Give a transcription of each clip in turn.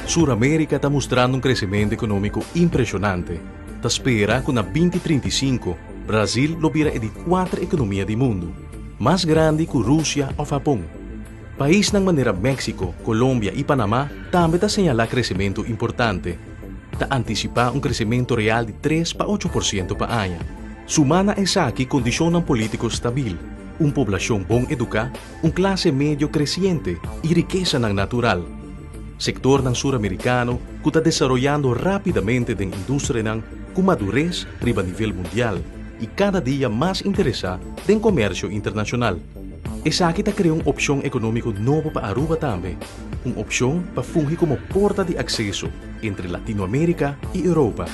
Sur America ta mustrando un crecemento economico impresionante. Ta spera cu na 2035 Brasil lo bira e di cuater economia di mundo, mas grandi cu Rusia of Hapon. Paisnan manera Mexico, Colombia y Panama tambe ta señala crecemento importante. Ta anticipa un crecemento real di 3 pa 8% pa aña. Suma na esaki condicionnan politico stabil, un poblacion bon educa, un clase medio creciente y rikesanan natural. Sectornan suramericano cu ta desaroyando rapidamente den industrianan cu madurez riba nivel mundial y cada dia mas interesa den comercio internacional. Esaki ta crea un opcion economico nobo pa Aruba tambe, un opcion pa fungi como porta di acceso entre Latinoamerica y Europa.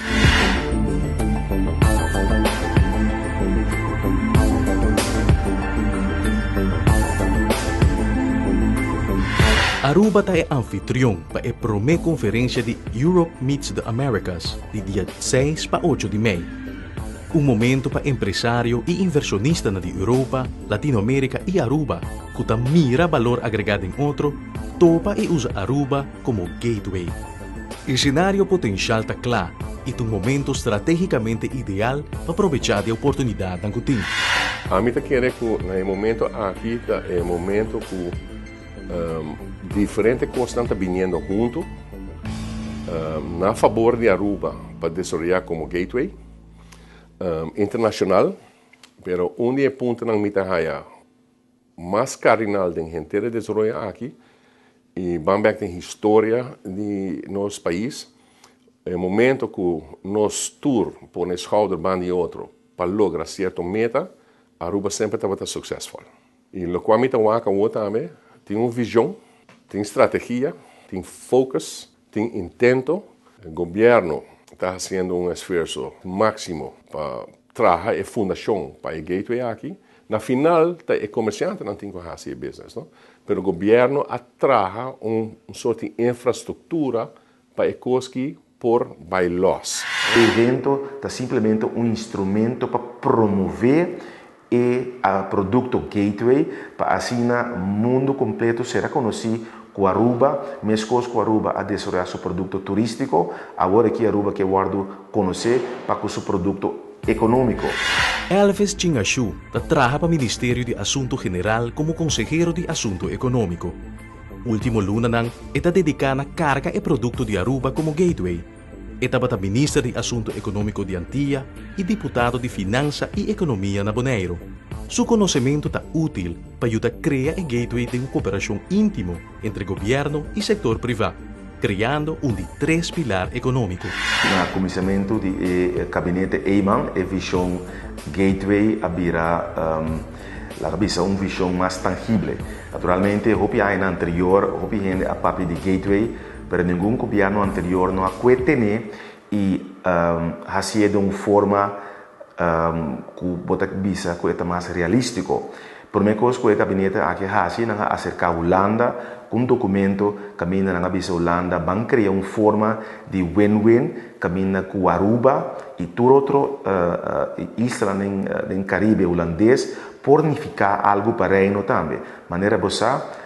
Aruba ta e anfitrion pa e prome conferencia di Europe Meets the Americas di dia 6 pa 8 di mei. Un momento pa empresario y inversionistanan di Europa, Latinoamerica y Aruba cu ta mira balor agrega den otro, topa y usa Aruba como gateway. Escenario potencial ta cla y ta un momento strategicamente ideal pa probecha di e oportunidadnan cu tin. Ami ta kere cu na e momento aki ta e momento cu diferente cosnan ta biniendo hunto na fabor di Aruba pa desaroya como gateway internacional, pero un di e puntonan mi ta haya mas cardinal den henter e desaroyo aki y ban bek den historia di nos pais, e momento cu nos tur pone schouder ban di otro pa logra cierto meta, Aruba semper tabata succesvol. Y locual mi ta wak awor tambe, tin un vision, tin strategia, tin focus, tin intento. Gobierno ta haciendo un esfuerzo maximo pa traha e fundacion pa e gateway aki. Na final ta e comerciantenan tin cu haci e business, no? Pero gobierno a traha un soort di infrastructura pa e cos ki por bay los. E evento ta simplemente un instrumento pa promove e producto Gateway pa asina mundo completo sera conoci cu Aruba, mescos cu Aruba a desaroya su producto turistico, awor aki Aruba ke wordo conoce pa cu su producto economico. Elvis Chingashu ta traha pa Ministerio di Asunto General como consehero di Asunto Economico. Ultimo lunanan e ta dedica na carga e producto di Aruba como gateway. E tabata Minister di Asunto Economico di Antia y Diputado di Finansa y Economia na Boneiro. Su conocemento ta util pa yuda crea e gateway den un cooperacion intimo entre gobierno y sector priva, creando un di tres pilar economico. Na cuminsamentu di e Gabinete Eman e vision Gateway a bira, laga bisa, un vision mas tangible. Naturalmente hopi añanan anterior hopi hende a papia di Gateway, pero ningun gobierno anterior no a cue tene y hacié den un forma cu bo ta bisa cu e ta mas realistico. Prome cos cu e gabinete aki a haci, nan a acerca Hulanda cu un documento caminda nan a bisa Hulanda ban crea un forma di win-win caminda cu Aruba y tur otro islanan den Caribe Hulandes por nifica algo pa Reino tambe. Manera bo sa,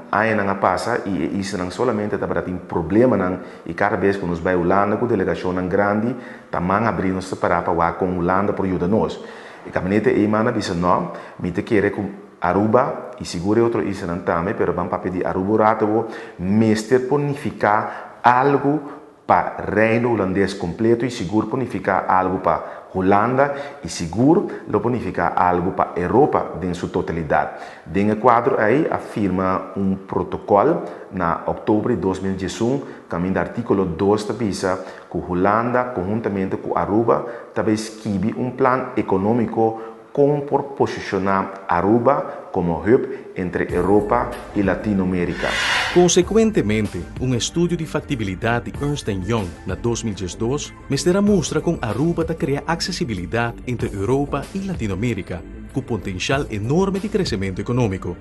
añanan a pasa y e islanan solamente tabata tin problemanan y cada bes cu nos bay Hulanda cu delegacionnan grandi ta man abri nos ta para pa wak con Hulanda por yuda nos. E gabinete ey man a bisa no, mi ta kere cu Aruba y sigur e otro islanan tambe, pero ban papia di Aruba un rato awo, mester por nifica algo pa Reino Hulandes completo y sigur por nifica algo pa Hulanda y sigur lo por nifica algo pa Europa den su totalidad. Den e cuadro ey a firma un protocol na october di 2011 caminda articulo 2 ta bisa cu Hulanda conhuntamente cu Aruba ta bay skibi un plan economico con por posiciona Aruba como hub entre Europa y Latinoamerica. Consecuentemente, un estudio di factibilidad di Ernst and Young na 2012 mester a mustra con Aruba ta crea accesibilidad entre Europa y Latinoamerica, cu potencial enorme di crecemento economico.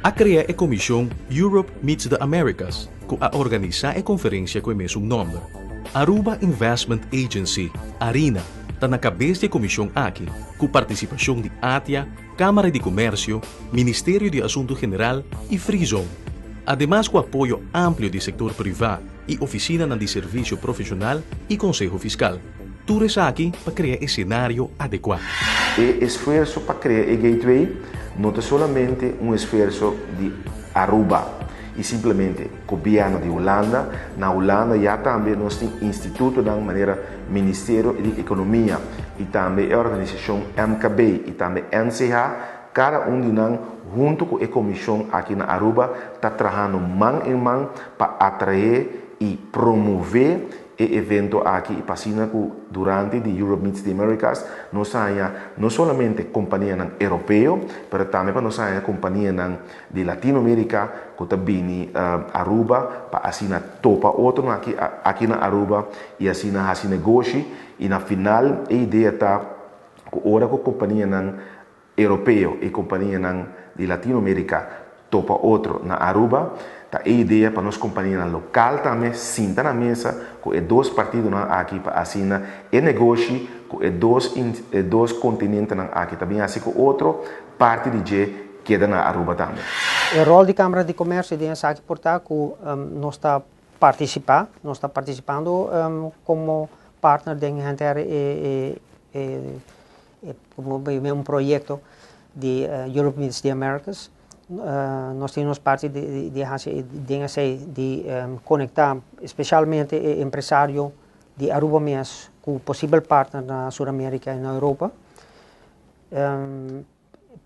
A crea e comision Europe Meets the Americas, cu a organisa e conferencia cu e mesun nomber. Aruba Investment Agency, ARINA, ta na cabes di e comision aki, cu participacion di ATIA, Camara di Comercio, Ministerio di Asunto General y Free Zone. Ademas ku apoyo amplio di sektor privá i ofisinanan di servisio profeshonal i konseho fiskal. Tur esaki pa krea e senario adekuá. E esfuerso pa krea e gateway no ta solamente un esfuerso di Aruba i simplemente gobièrnu di Hulanda. Na Hulanda ya tambe nos tin institutonan manera Ministerio di Ekonomia i tambe e organisashon MKB i tambe NCH. Kada un di nan huntu ku e komishon aki na Aruba ta trahando man en man pa atraé i promové e evento aki i pa asina ku durante di Europe Meets the Americas nos haña no solamente kompanianan europeo pero tambe pa nos haña kompanianan di Latinoamerica ku ta bini Aruba pa asina topa otronan aki aki na Aruba i asina hasi negoshi i na final e idea ta ku ora ku kompanianan Europeo i kompanianan di Latinoamerica topa otro na Aruba, ta e idea pa nos kompanianan lokal tambe sinta na mesa ku e dos partidonan aki pa asina e negoshi ku e dos e dos kontinentenan aki ta bin hasi ku otro, parti di dje keda na Aruba tambe. E rol di Kamara di Komersio den esaki por ta ku nos ta partisipá, nos ta partisipando komo partner den henter e e un proyecto di Europe Meets the Americas. Nos tin nos parti di haci den esey di conecta especialmente e empresario di Aruba mes cu posibel partner na Sur America y na Europa.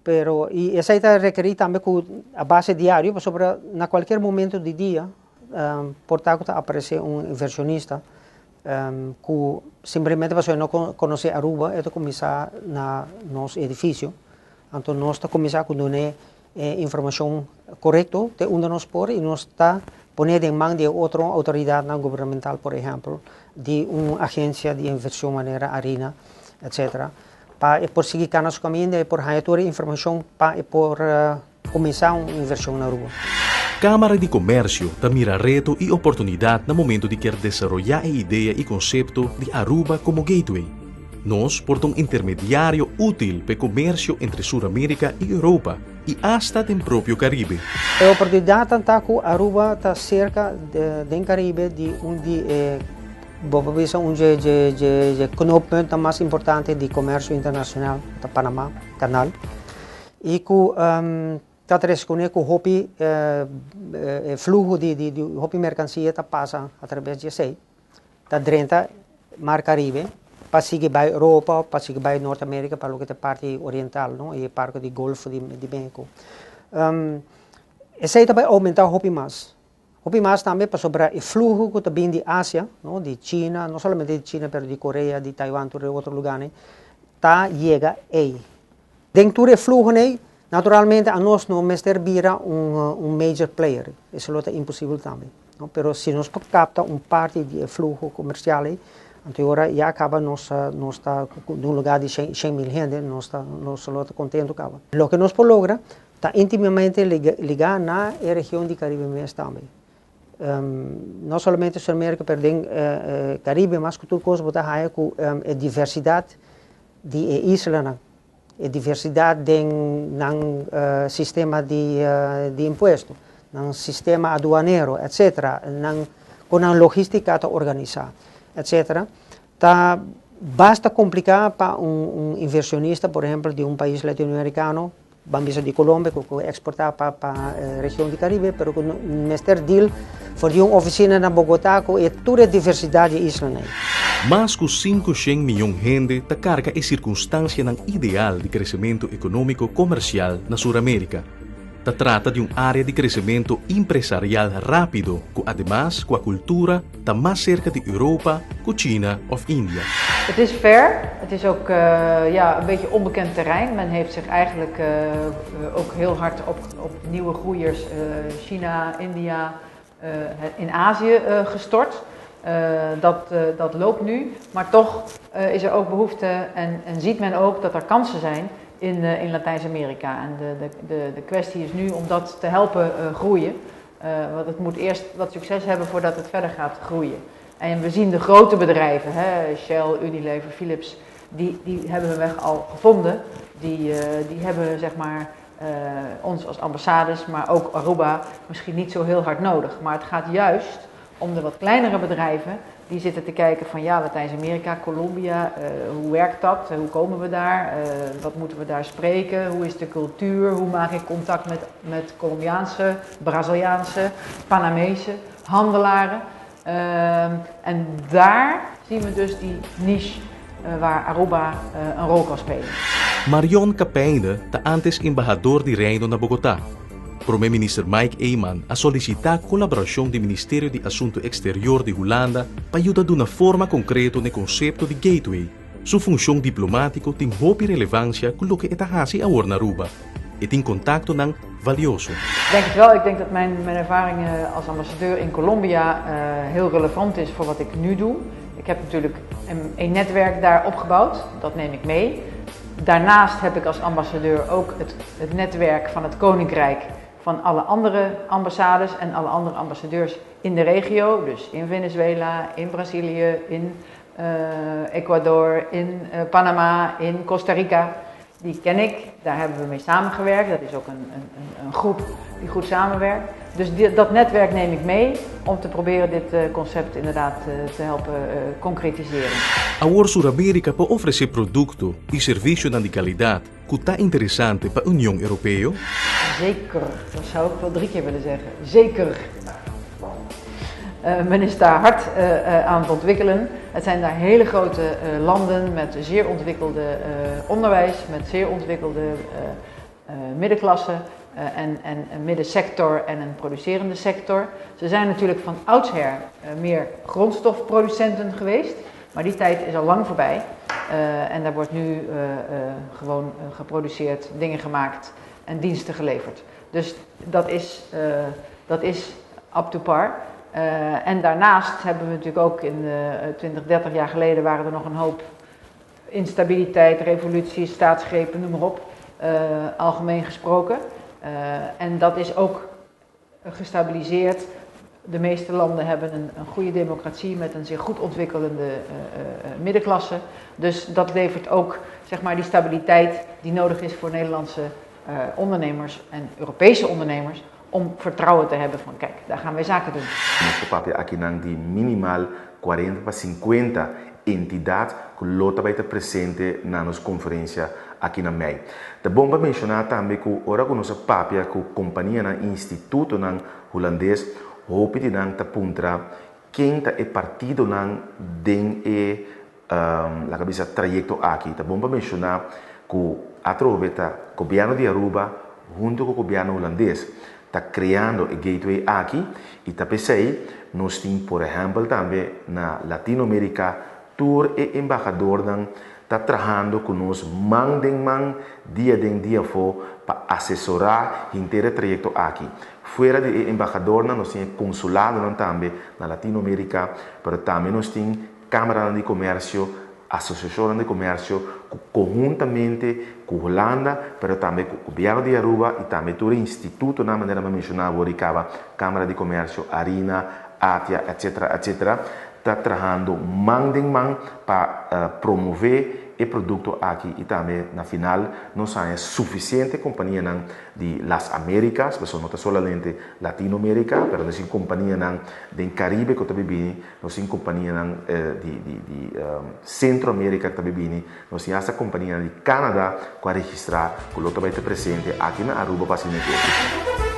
Pero y esey ta rekeri tambe cu a base diario pasobra na cualkier momento di dia por ta cu ta aparece un inversionista cu simplemente pasobra e no conoce Aruba e ta cuminsa na nos edificio. Anto nos ta cuminsa cu dun'e e informacion corecto te unda nos por y nos ta pone den man di e otro autoridadnan gubernamental por ehempel di un agencia di inversion manera Arina etcetera. Pa e por sigui kana su kaminda e por haña tur e informashon pa e por kuminsá un invershon na Aruba. Kámara di Komersio ta mira reto i oportunidat na momento di kier desaroyá e idea i konsepto di Aruba komo gateway. Nos por ta un intermediario útil pa e komersio entre Sur Amerika i Europa i asta den propio Karibe. E oportunidatnan ta ku Aruba ta serka den Karibe di un di e Bo por bisa un dje dje dje dje knooppuntnan mas importante di comercio internacional ta Panama Canal y cu ta trece cune cu hopi e fluho di di di hopi mercancia ta pasa a traves di esey ta drenta Mar Caribe pa sigui bay Europa pa sigui bay Norte America pa loke ta e parti oriental no y e parti di Golfo di di Mexico. Esey ta bay aumenta hopi mas. Hopi mas tambe pasobra e fluho ku ta bin di Asia, no, di China, no solamente di China pero di Korea, di Taiwan, tur e otro lugarnan, ta yega ei. Den tur e fluhonan ei, naturalmente anos no mester bira un un major player, esei lo ta imposibel tambe, no, pero si nos por kapta un parti di e fluho komersial ei, anto e ora ya kaba nos nos ta den un lugar di shen shen mil hende, nos ta nos lo ta kontentu kaba. Loke nos por logra Ta intimamente ligá na e region di Caribe mes tambe. No solamente Sur America pero den Caribe mas ku tur kos bo ta haña ku e diversidat di e islanan, e diversidat den nan sistema di impuesto, nan sistema aduanero etcetera, nan kon nan logistica ta organisá etcetera. Ta basta kompliká pa un inversionista por ehempel di un pais latinoamerikano, ban bisa di Colombia ku ku eksportá pa pa region di Caribe pero ku mester deal for di un ofisina na Bogotá ku e tur e diversidat di e islanan ei. Mas ku 500 miyon hende ta karga e sirkunstansianan ideal di kresementu ekonómiko komersial na Sur Amérika. Ta trata di un área di kresementu impresarial rápido ku ademas ku a kultura ta mas serka di Europa ku China òf India. Het is ver, het is ook ja, een beetje onbekend terrein. Men heeft zich eigenlijk ook heel hard op, op nieuwe groeiers, China, India, in Azië gestort. Dat, dat loopt nu, maar toch is er ook behoefte en, en ziet men ook dat er kansen zijn in, in Latijns-Amerika. En de, de, de, de kwestie is nu om dat te helpen groeien. Want het moet eerst wat succes hebben voordat het verder gaat groeien. En we zien de grote bedrijven, hè, Shell, Unilever, Philips, die, die hebben hun weg al gevonden. Die, die hebben zeg maar ons als ambassades, maar ook Aruba, misschien niet zo heel hard nodig. Maar het gaat juist om de wat kleinere bedrijven die zitten te kijken van ja, Latijns-Amerika, Colombia, hoe werkt dat? Hoe komen we daar? Wat moeten we daar spreken? Hoe is de cultuur? Hoe maak ik contact met Colombiaanse, Braziliaanse, Panamese handelaren? En daar zien we dus die niche waar Aruba een rol kan spelen. Marion Kappeyne ta antes embahador di Reino na Bogotá. Prome Minister Mike Eman a solicita colaboracion di Ministerio di Asunto Exterior di Hulanda pa yuda duna forma concreto na e concepto di Gateway. Su funcion diplomatico tin hopi relevancia cu loke e ta haci awor na Aruba. E tin contactonan valioso. Ik denk het wel. Ik denk dat mijn ervaring als ambassadeur in Colombia heel relevant is voor wat ik nu doe. Ik heb natuurlijk een netwerk daar opgebouwd. Dat neem ik mee. Daarnaast heb ik als ambassadeur ook het netwerk van het Koninkrijk van alle andere ambassades en alle andere ambassadeurs in de regio. Dus in Venezuela, in Brazilië, in Ecuador, in Panama, in Costa Rica. Die ken ik, daar hebben we mee samengewerkt. Dat is ook een groep die goed samenwerkt. Dus dat netwerk neem ik mee om te proberen dit concept inderdaad te helpen concretiseren. Awor Sur America por ofrece producto y servicio di calidad cu ta interesante pa Union Europeo? Zeker, dat zou ik wel 3 keer willen zeggen. Zeker. Men is daar hard aan het ontwikkelen. Het zijn daar hele grote landen met zeer ontwikkelde onderwijs, met zeer ontwikkelde middenklasse en een middensector en een producerende sector. Ze zijn natuurlijk van oudsher meer grondstofproducenten geweest, maar die tijd is al lang voorbij. En daar wordt nu gewoon geproduceerd, dingen gemaakt en diensten geleverd. Dus dat is up to par. En daarnaast hebben we natuurlijk ook in de 20, 30 jaar geleden waren er nog een hoop instabiliteit, revoluties, staatsgrepen, noem maar op, algemeen gesproken. En dat is ook gestabiliseerd. De meeste landen hebben een goede democratie met een zich goed ontwikkelende middenklasse. Dus dat levert ook, zeg maar, die stabiliteit die nodig is voor Nederlandse ondernemers en Europese ondernemers om vertrouwen te hebben van kijk, daar gaan wij zaken doen. Nos ta papia aki nan di minimal 40 pa 50 entidad cu lo ta presente na nos conferencia aki na mei. Ta bon pa menciona tambe cu ora cu nos papia cu compania nan instituto nan Hulandes, hopi di nan ta puntra ken ta e partido nan den e laga bisa trayecto aki. Ta bon pa menciona cu atrobe ta gobierno di Aruba hunto cu gobierno Hulandes ta creando e gateway aki y ta p'esey nos tin, por ehempel, tambe na Latinoamerica tur e embahador nan ta trahando cu nos man den man dia den dia afo pa asesora henter e trayecto aki. Fuera di embahador nan nos tin consulado nan tambe na Latinoamerica, pero tambe nos tin Camara di Comercio, Asociacion di Comercio, conhuntamente cu Hulanda, pero tambe cu gobierno di Aruba y tambe tur instituto na manera mi a menciona caba, Camara di Comercio, Arina, ATIA, etc., etc., ta trahando man den man pa promove e producto aki y tambe na final nos tin suficiente compania nan di las Américas, pero no solamente Latinoamérica, pero nos tin compania nan di Caribe cu tambe bini, nos tin compania nan di Centroamérica cu tambe bini, nos tin hasta compania di Canada cu a registra, cu lo tambe ta presente aki na Aruba pa negoshi.